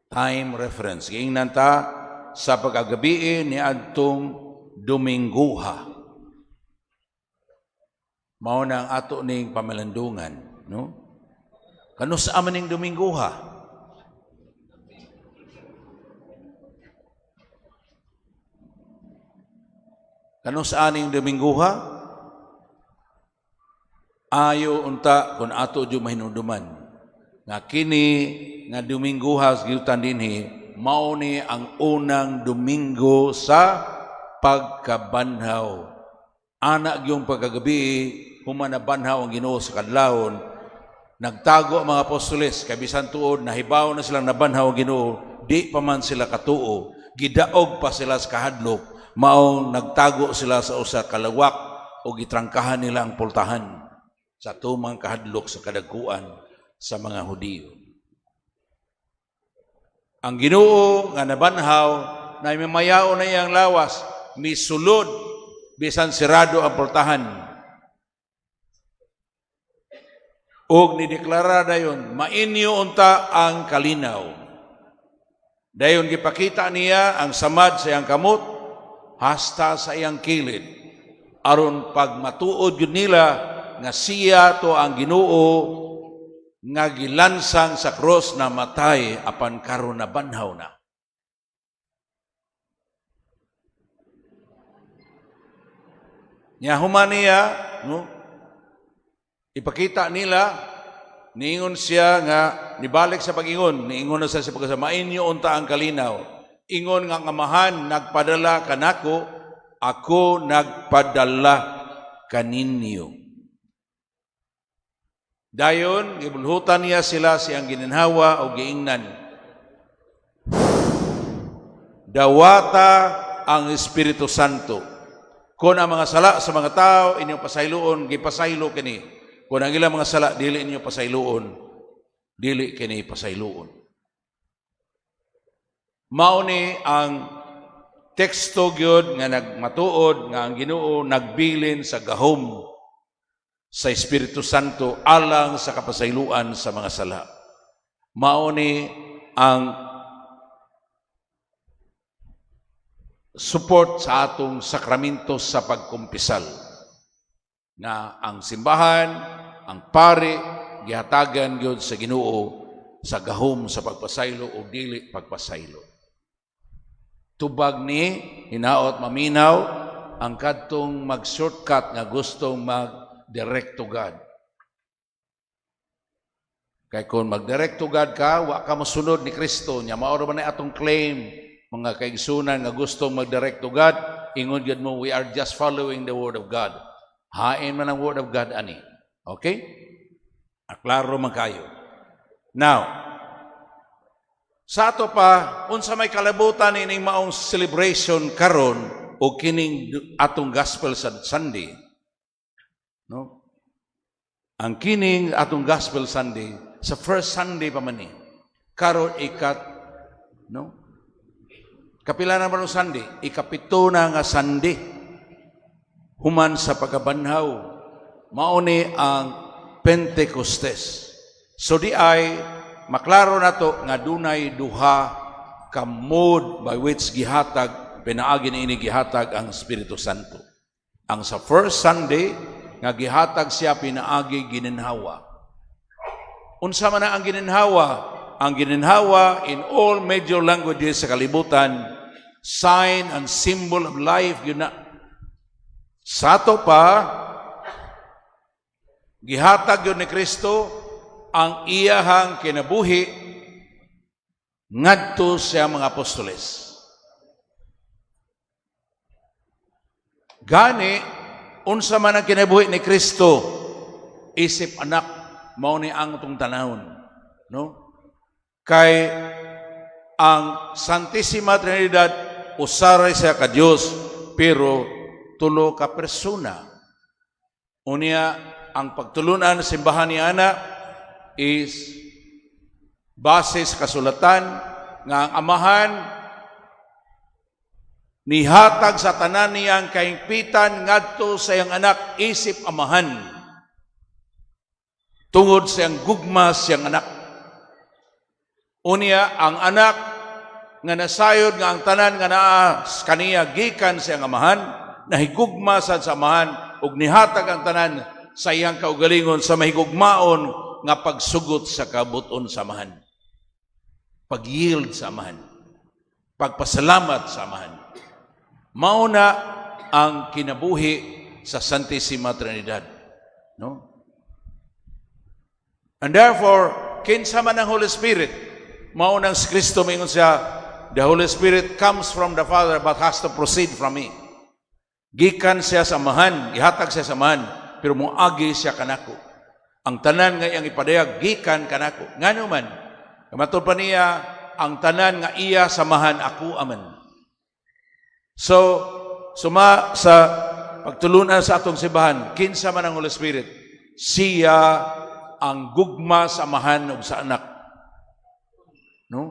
Time reference. Giingnan ta sa pagkagabii ni adtong Domingguha. Mao na ang ato ning pamalandungan, no? Kanus-a man ning Domingguha? Kanus-a ning Domingguha? Ayo unta kung ato jud mahinumduman nga kini nga Domingguha sa giutan dinhi, mao ni ang unang Domingo sa pagkabanhaw. Ana gyung pagkagabi, human nabanhaw ang Ginoo sa kadlawon, nagtago ang mga apostoles kay bisan tuod nahibaw na silang nabanhaw ang Ginoo, di pa man sila katuo, gidaog pa sila sa kahadlok, maong nagtago sila sa usa ka lawak o gitrangkahan nila ang pultahan sa tumang kahadlok sa kadagkuan sa mga Hudiyo. Ang Ginoo nga nabanhaw na mimayaw na iyang lawas, misulod bisan sirado ang pultahan. Og nideklara dayon, "Mainyo unta ang kalinaw." Dayon gipakita niya ang samad sa iyang kamot hasta sa iyang kilid aron pagmatuod gyud nila nga siya to ang Ginoo nga gilansang sa krus, na matay apan karon nabanhaw na. Nya human niya, no? Ipakita nila, niingon siya nga nibalik sa pag-ingon, niingon na siya sa pagkasa, "Mainyo unta ang kalinaw." Ingon nga ang Amahan nagpadala kanako, ako nagpadala kaninyo. Dayon gibulhutan niya sila siyang gininhawa o giingnan, "Dawata ang Espiritu Santo. Kung ang mga sala sa mga tao inyong pasayloon, gipasaylo kini. Kung ang ilang mga sala dili inyo pasayloon, dili kini pasayloon." Mao ni ang teksto gyud nga nagmatuod nga ang Ginoo nagbilin sa gahom sa Espiritu Santo alang sa kapasayloan sa mga sala. Mao ni ang support sa atong sakramento sa pagkumpisal nga ang simbahan, ang pari, gihatagan gyud sa Ginoo sa gahom sa pagpasaylo o dili pagpasaylo. Tubag ni hinaot maminaw ang kadtong mag-shortcut nga gustong mag-direct to God. Kay kung mag-direct to God ka, wa ka mosunod ni Kristo. Nya mao ra man na atong claim, mga kaigsunan nga gustong mag-direct to God, ingon gyud mo, "We are just following the word of God." Hain man ang word of God ani. Okay? Aklaro man kayo. Now, sa ato pa, unsa may kalabutan ining maong celebration karon o kining atong gospel sa Sunday? No? Ang kining atong gospel Sunday, sa first Sunday pa man ni. Karon ikat, no? Kapila na man ang Sunday? Ikapito na nga Sunday human sa pagkabanhaw. Mao ni ang Pentecostes. So di ay maklaro nato nga dunay duha ka mode by which gihatag, pinaagi niini gihatag ang Espiritu Santo. Ang sa first Sunday nga gihatag siya pinaagi gininhawa. Unsa man na ang gininhawa? Ang gininhawa in all major languages sa kalibutan, sign and symbol of life yun na. Sa ato pa, gihatag yun ni Kristo ang iyahang kinabuhi ngadto sa mga apostoles. Gani, unsa man ang kinabuhi ni Kristo, isip anak, mao ni ang atong tanawon. No? Kay ang Santissima Trinidad, usaray siya ka Dios, pero tulo ka persona. Unya, ang pagtulunan sa simbahan ni Ana is base sa kasulatan nga ang Amahan nihatag sa tanan niyang kahingpitan ngadto sa iyang anak isip Amahan tungod sa iyang gugma sa iyang anak. Unya, ang Anak nga nasayod nga ang tanan nga naa kaniya gikan sa iyang Amahan, nahigugma sad sa Amahan ug nihatag ang tanan sa iyang kaugalingon sa mahigugmaon nga pagsugot sa kabut-on sa Amahan. Pag-yield sa Amahan. Pagpasalamat sa Amahan. Mao na ang kinabuhi sa Santissima Trinidad. No? And therefore, kinsa man ang Holy Spirit, mao nang si Kristo mingon siya, "The Holy Spirit comes from the Father but has to proceed from me." Gikan siya sa Amahan, ihatag siya sa Amahan, pero moagi siya kanako. Ang tanan nga iyang ipadayag, gikan kanako. Ngano man, matud pa niya, ang tanan nga iya sa Amahan, ako aman. So, suma sa pagtulunan sa atong simbahan, kinsa man ang Holy Spirit, siya ang gugma sa Amahan ug sa Anak. No?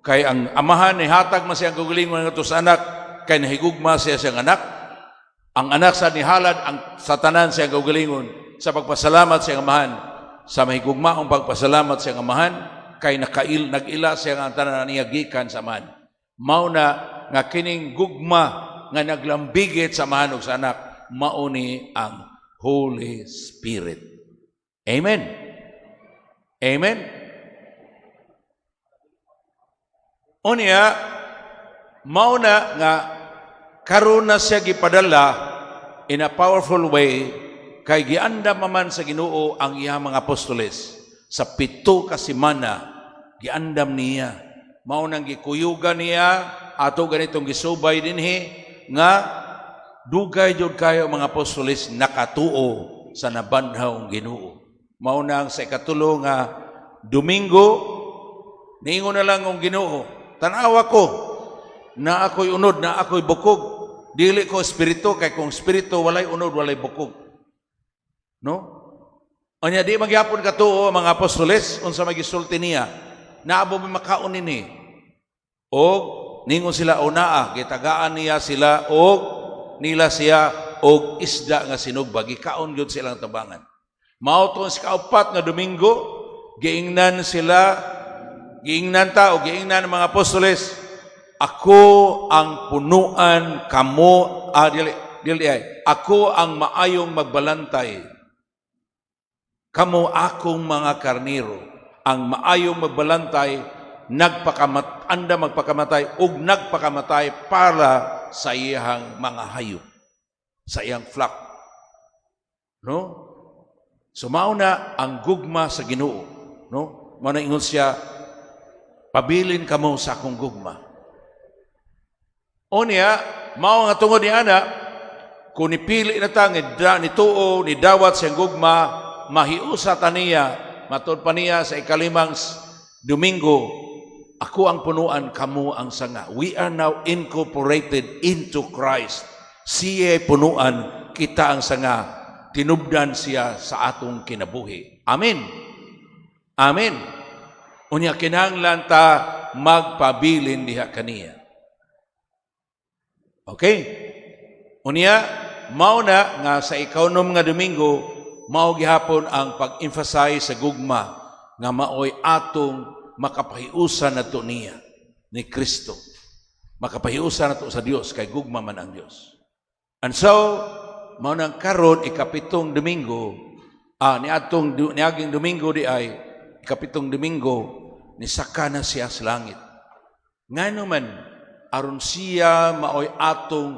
Kay ang Amahan nihatag man siyang kaugalingon ngadto sa Anak, kay nahigugma siya siyang Anak. Ang Anak sa nihalad ang sa tanan siyang kaugalingon sa pagpasalamat sa iyang Amahan. Sa mahigugmaong pagpasalamat sa iyang Amahan, kay nakail nag-ila siya nga ang tanan niya gikan sa Amahan. Mao na nga kining gugma nga naglambigit sa Amahan ug sa Anak, mao ni ang Holy Spirit. Amen. Amen. Unya, mao na nga karon na siya gipadala in a powerful way kay giandam man sa Ginoo ang iyang mga apostoles sa 7 ka semana. Giandam niya, mao nang gikuyugan niya ato ganitong gisubay dinhi nga dugay jud kayo mga apostoles nakatuo sa nabanhaw Ginoo. Mao nang sa 3 nga Domingo, niingon na lang ang Ginoo, "Tanawa ko na ako'y unod, na ako'y bukog. Dili ko espiritu, kay kung espiritu, walay unod, walay bukog." No? Unya di magyapon katuo ang mga apostoles unsa may gisulti niya. "Naa ba moy makaon nini?" Og ningon sila, "O naa." Gitagaan niya sila og nila siya og isda nga sinugba. Gikaon gyud silang tabangan. Mao to sa 4 nga Domingo, giingnan sila, giingnan ta o giingnan ng mga apostoles, "Ako ang punuan, kamo," ah, dili, dili ay, "Ako ang maayong magbalantay. Kamo akong mga karniro." Ang maayong magbalantay nagpakamat anda magpakamatay ug nagpakamatay para sa iyang mga hayop, sa iyang flock. No? So mao na ang gugma sa Ginoo, no? Mao na ingon siya, "Pabilin kamo sa akong gugma." Unya, mao nga tungod ni ana, kung nipili na ta ni, ni tuo, ni dawat siyang gugma, mahiusa ta niya, matud pa niya sa 5 Domingo, "Ako ang punuan, kamo ang sanga." We are now incorporated into Christ. Siya punuan, kita ang sanga, tinubdan siya sa atong kinabuhi. Amen. Amen. Unya kinahanglan ta magpabilin diha kaniya. Okay? Unya, mao na nga sa 6 nga Domingo, mao gihapon ang pag-emphasize sa gugma nga maoy atong makapahiusan nato niya ni Kristo. Makapahiusan nato sa Dios kay gugma man ang Dios. And so, mao nang karon 7 Domingo, ni atong niaging Domingo di ay 7 Domingo, nisaka na siya sa langit. Ngano man, aron siya maoy atong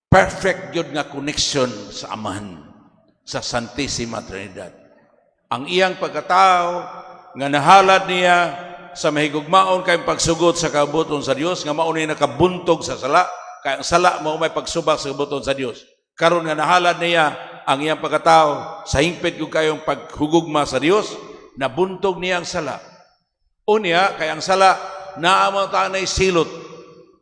perfect gyud nga connection sa Amahan, sa Santissima Trinidad. Ang iyang pagkatao nga nahalad niya sa mahigugmaon kay pagsugot sa kabuton sa Dios nga mao ni nakabuntog sa sala, kay ang sala mao may pagsubak sa kabuton sa Dios. Karon nga nahalad niya ang iyang pagkatao sa hingpit gyud kayong paghugugma sa Dios, nabuntog niya ang sala. Unya, kay ang sala naa man ta nay silot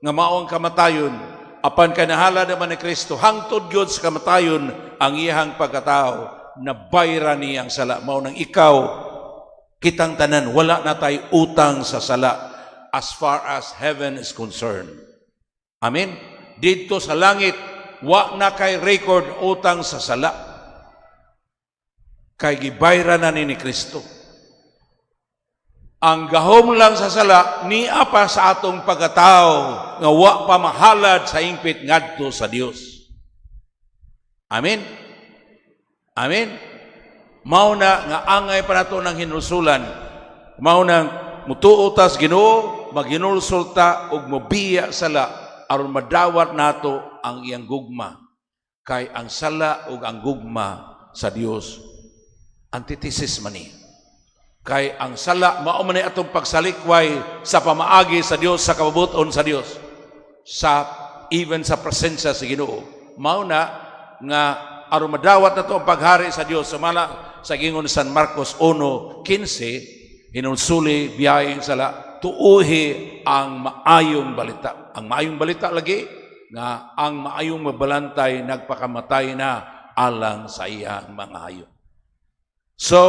nga mao ang kamatayon, apan kay nahalad naman ni Kristo hangtod gyud sa kamatayon ang iyang pagkatao, nabayra niya ang sala. Mao nang ikaw, kitang tanan, wala na tayo utang sa sala as far as heaven is concerned. Amen. Didto sa langit, wa na kay record utang sa sala kay gibayra na ni Kristo. Ang gahom lang sa sala nia pa sa atong pagkatao nga wa pa mahalad sa hingpit ngadto sa Dios. Amen. Amen. Mao na nga angay pa nato ng hinulsulan. Mao na mutuo tas Ginoo, maghinulsol ta ug mobiya sala aron madawat nato ang iyang gugma. Kay ang sala ug ang gugma sa Dios antithesis man ni. Kay ang sala mao man ni atong pagsalikway sa pamaagi sa Dios, sa kabubut-on sa Dios, sa even sa presensya sa Ginoo. Mao na nga aron madawat nato ang paghari sa Dios, sumala sa gingon San Marcos 1:15, hinulsuli, biyahi ang sala, tuuhi ang maayong balita. Ang maayong balita lagi nga ang maayong mabalantay nagpakamatay na alang sa iyang mga hayop. So,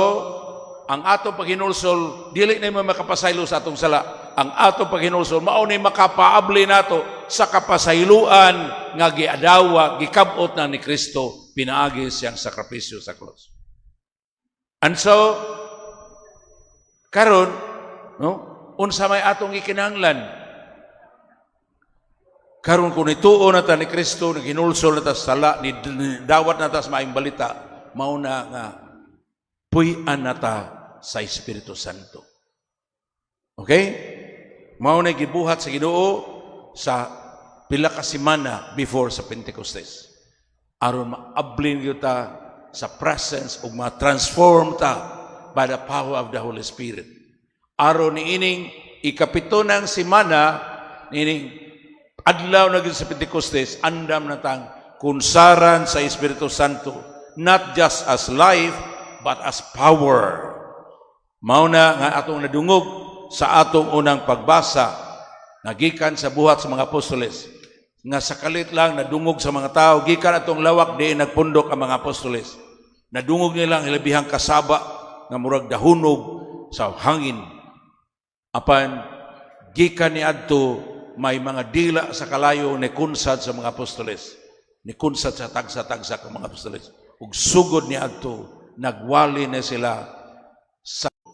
ang atong paghinulsol dili na mo makapasaylo sa atong sala. Ang atong paghinulsol mao ni makapaabli nato sa kapasayloan nga giadawa, gikab-ot na ni Kristo pinaagi siyang sakripisyo sa krus. And so karon, no, unsa may atong gikinahanglan? Karon, kung nituo na ta ni Kristo, naghinulsol na ta sa sala, ni dawat na ta sa maayong balita, mao na nga puy-an na ta sa Espiritu Santo. Okay? Mao na gibuhat sa Ginoo sa pila ka semana before sa Pentecostes. Aron maablin gyud ta sa presence ug ma-transform ta by the power of the Holy Spirit. Aron niining ikapito ng semana, niining adlaw na gyud sa Pentecostes, andam na tang kunsaran sa Espiritu Santo, not just as life, but as power. Mao na nga atong nadungog sa atong unang pagbasa, nagikan sa Buhat sa mga Apostoles, nga sa kalit lang nadungog sa mga tao gikan atong lawak diin nagpundok ang mga apostoles. Nadungog nila ang hilabihang kasaba nga murag dahunog sa hangin. Apan gikan ni adto, may mga dila sa kalayo ni kunsad sa mga apostoles, ni kunsad sa tagsa-tagsa ka mga apostoles, ug sugod ni adto nagwali na sila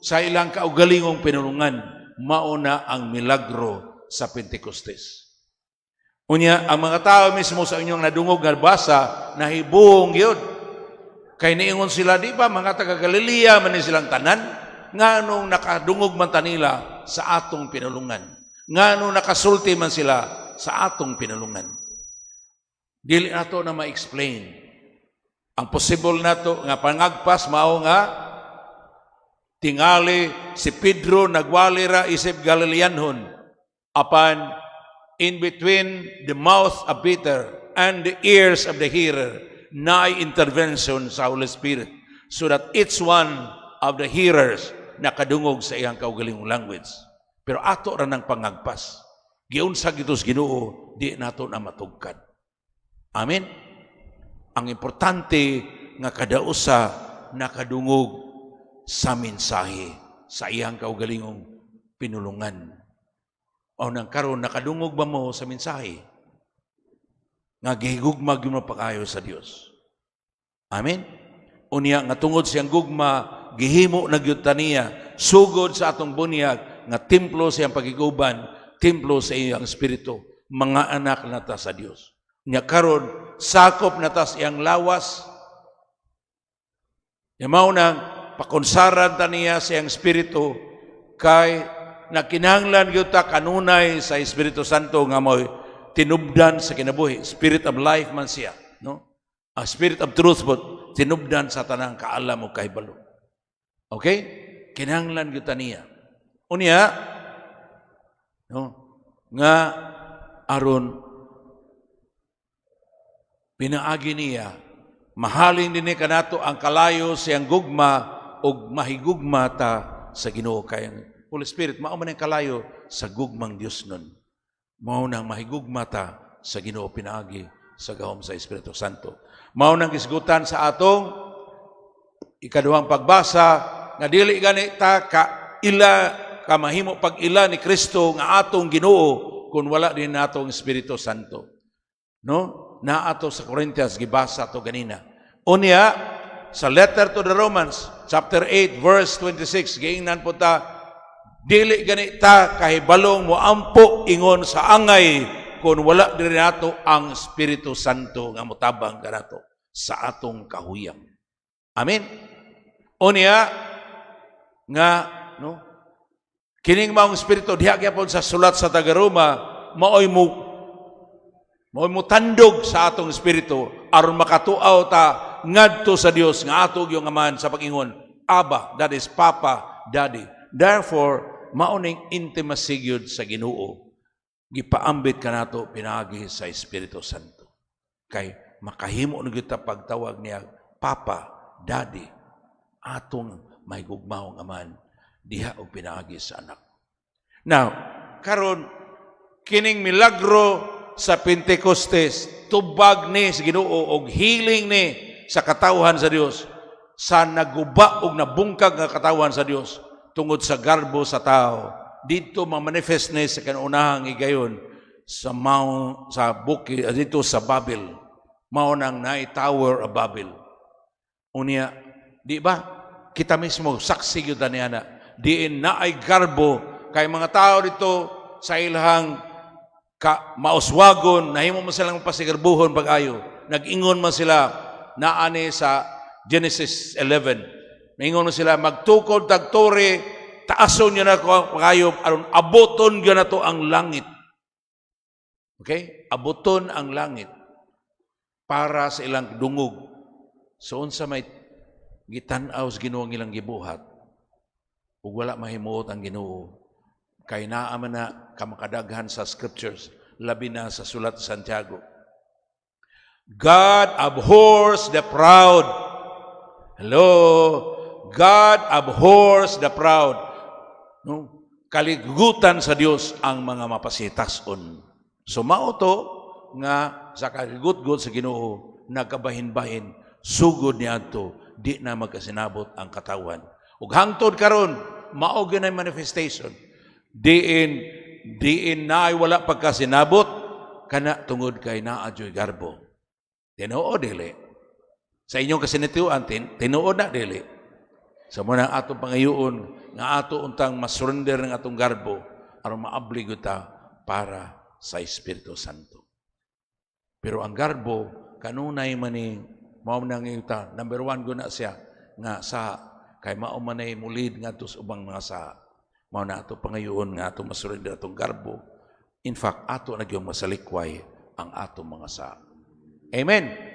sa ilang kaugalingong pinulungan. Mao na ang milagro sa Pentecostes. Unya, ang mga tao mismo sa inyong nadungog nga basa, nahibuong yun. Kay niingon sila, di ba, mga taga Galilea man ni silang tanan? Nganong nakadungog man ta nila sa atong pinulungan? Nganong nakasulti man sila sa atong pinulungan? Dili nato na ma-explain. Ang possible nato nga pangagpas mao nga tingali si Pedro nagwali ra isip Galileanhon, apan in between the mouth of Peter and the ears of the hearer naay intervention sa Holy Spirit so that each one of the hearers nakadungog sa iyang kaugalingong language. Pero ato ra ng pangagpas. Giunsa gyud sa Ginoo, di nato na matugkad. Amen. Ang importante nga kada usa nakadungog sa mensahe sa iyang kaugalingong pinulungan. O nang karon, nakadungog ba mo sa mensahe nga gihigugma gyud mo pag-ayo sa Dios? Amen. Unya nga tungod siyang gugma, gihimo na gyud ta niya sugod sa atong bunyag nga templo sa iyang pagiguban, templo sa iyang espiritu, mga anak na ta sa Dios. Nya karon sakop na ta sa iyang lawas. Nya mao nang pakunsaran ta niya sa iyang espiritu, kay nakinahanglan gyud ta kanunay sa Espiritu Santo nga mo'y tinubdan sa kinabuhi. Spirit of life man siya, no? Ang Spirit of truth but tinubdan sa tanang kaalam o kahibalo. Okay? Kinahanglan gyud ta niya. Unya, no, nga aron pinaagi niya mahalin dinhi kanato ang kalayo siyang gugma ug mahigugma ta sa Ginoo, kay ang Holy Spirit mao man ang kalayo sa gugmang Dios nun. Mao nang mahigugma ta sa Ginoo pinaagi sa gahom sa Espiritu Santo. Mao nang gisgutan sa atong ikaduhang pagbasa nga dili gani ta ka ila ka mahimo pag ila ni Kristo nga atong Ginoo kung wala din natong Espiritu Santo. No? Naa to sa Corinthians, gibasa to ganina. Unya, sa letter to the Romans, chapter 8, verse 26, giingnan po ta, Dili gani ta kahibalong moampo ingon sa angay kung wala diri nato ang Espiritu Santo nga motabang kanato sa atong kahuyang. Amen. Unya nga, no, kining maong espiritu diha gyapon sa sulat sa taga-Roma maoy motandog sa atong espiritu aron makatuaw ta ngadto sa Dios nga ato gyung Amahan sa pag-ingon, "Abba," that is Papa, Daddy. Therefore, mao ning intimacy gyud sa Ginoo, gipaambit kanato pinaagi sa Espiritu Santo, kay makahimo na gyud ta pagtawag niya Papa, Daddy, atong mahigugmaong Amahan diha og pinaagi sa Anak. Now, karon, kining milagro sa Pentecostes, tubag ni sa Ginoo og healing ni sa katawhan sa Dios, sa naguba og nabungkag nga katawhan sa Dios tungod sa garbo sa tao. Dito ma-manifest ni sa kanunahang higayon sa mount, sa bukid dito sa Babel. Mao nang naay Tower of Babel. Unya, di ba? Kita mismo saksi gyud niya na diin naay garbo kay mga tao dito sa ilahang ka mauswagon, nahimo mo silang pasigarbuhon pag-ayo. Nag-ingon man sila naani sa Genesis 11. Naingon man sila, "Magtukod tag tore, taason niya na pag-ayo aron aboton gyud nato ang langit." Okay? Aboton ang langit para sa ilang dungog. So unsa may gitan-aw sa Ginoo ang ilang gibuhat ug wala mahimuot ang Ginoo, kay naa man na kamakadaghan sa scriptures, labi na sa sulat sa Santiago. God abhors the proud. Hello? God abhors the proud. No? Kaligutan sa Dios ang mga mapasitason. So mao to nga sa kaligutgot sa Ginoo, nagkabahin-bahin sugod niadto, di na magkasinabot ang katawan. Ug hangtod karon, mao gyud manifestation. Diin diin naay wala pagkasinabot kana tungod kay naa dyo'y garbo. Tinuod, dili? Sa inyong kasinatiuan, tinuod na, dili? Sa mao na atong pangayoon nga ato untang masurrender ng atong garbo aron maabli gyud ta para sa Espiritu Santo. Pero ang garbo kanunay man ni mao nang yuta number one guna siya nga sa kay mao man ay mulid ngadto sa ubang mga sa. Mao na ato pangayoon nga ato masurrender atong garbo. In fact, ato na gyud masalikway ang atong mga sa. Amen.